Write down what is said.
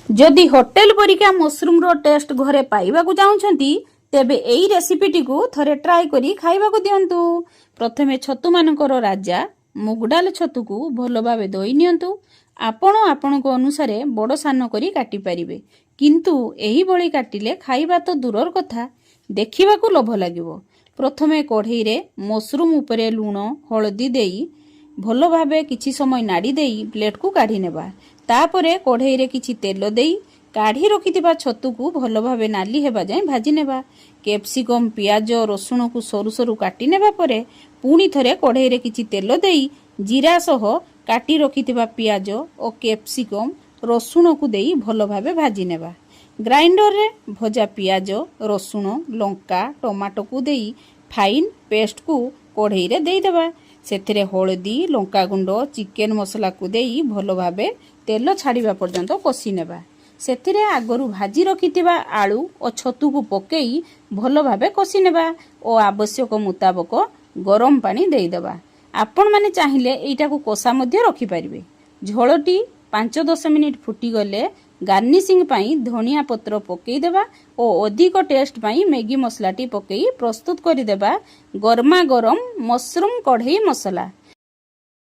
ଯଦି ହୋଟେଲ ପରିକା ମସରୁମର ଟେଷ୍ଟ ଘରେ ପାଇବାକୁ ଚାହୁଁଛନ୍ତି, ତେବେ ଏଇ ରେସିପିଟିକୁ ଥରେ ଟ୍ରାଏ କରି ଖାଇବାକୁ ଦିଅନ୍ତୁ। ପ୍ରଥମେ ଛତୁମାନଙ୍କର ରାଜା ମୁଗଡାଲ ଛତୁକୁ ଭଲ ଭାବେ ଧୋଇ ନିଅନ୍ତୁ। ଆପଣ ଆପଣଙ୍କ ଅନୁସାରେ ବଡ଼ ସାନ କରି କାଟିପାରିବେ, କିନ୍ତୁ ଏହିଭଳି କାଟିଲେ ଖାଇବା ତ ଦୂରର କଥା, ଦେଖିବାକୁ ଲୋଭ ଲାଗିବ। ପ୍ରଥମେ କଢ଼େଇରେ ମସରୁମ ଉପରେ ଲୁଣ ହଳଦୀ ଦେଇ ଭଲ ଭାବେ କିଛି ସମୟ ନାଡ଼ି ଦେଇ ପ୍ଲେଟକୁ କାଢ଼ି ନେବା। ତାପରେ କଢ଼େଇରେ କିଛି ତେଲ ଦେଇ କାଢ଼ି ରଖିଥିବା ଛତୁକୁ ଭଲ ଭାବେ ନାଲି ହେବା ଯାଏଁ ଭାଜି ନେବା। କ୍ୟାପ୍ସିକମ୍, ପିଆଜ, ରସୁଣକୁ ସରୁ ସରୁ କାଟି ନେବା ପରେ ପୁଣି ଥରେ କଢ଼େଇରେ କିଛି ତେଲ ଦେଇ ଜିରା ସହ କାଟି ରଖିଥିବା ପିଆଜ ଓ କ୍ୟାପ୍ସିକମ୍, ରସୁଣକୁ ଦେଇ ଭଲ ଭାବେ ଭାଜି ନେବା। ଗ୍ରାଇଣ୍ଡରରେ ଭଜା ପିଆଜ, ରସୁଣ, ଲଙ୍କା, ଟମାଟୋକୁ ଦେଇ ଫାଇନ୍ ପେଷ୍ଟକୁ କଢ଼େଇରେ ଦେଇଦେବା। ସେଥିରେ ହଳଦୀ, ଲଙ୍କାଗୁଣ୍ଡ, ଚିକେନ ମସଲାକୁ ଦେଇ ଭଲ ଭାବେ ତେଲ ଛାଡ଼ିବା ପର୍ଯ୍ୟନ୍ତ କଷି ନେବା। ସେଥିରେ ଆଗରୁ ଭାଜି ରଖିଥିବା ଆଳୁ ଓ ଛତୁକୁ ପକେଇ ଭଲ ଭାବେ କଷି ନେବା ଓ ଆବଶ୍ୟକ ମୁତାବକ ଗରମ ପାଣି ଦେଇଦେବା। ଆପଣମାନେ ଚାହିଁଲେ ଏଇଟାକୁ କଷା ମଧ୍ୟ ରଖିପାରିବେ। ଝୋଳଟି 5-10 ମିନିଟ୍ ଫୁଟିଗଲେ ଗାର୍ନିସିଂ ପାଇଁ ଧନିଆ ପତ୍ର ପକେଇଦେବା ଓ ଅଧିକ ଟେଷ୍ଟ ପାଇଁ ମ୍ୟାଗି ମସଲାଟି ପକେଇ ପ୍ରସ୍ତୁତ କରିଦେବା ଗରମା ଗରମ ମସରୁମ କଢ଼େଇ ମସଲା।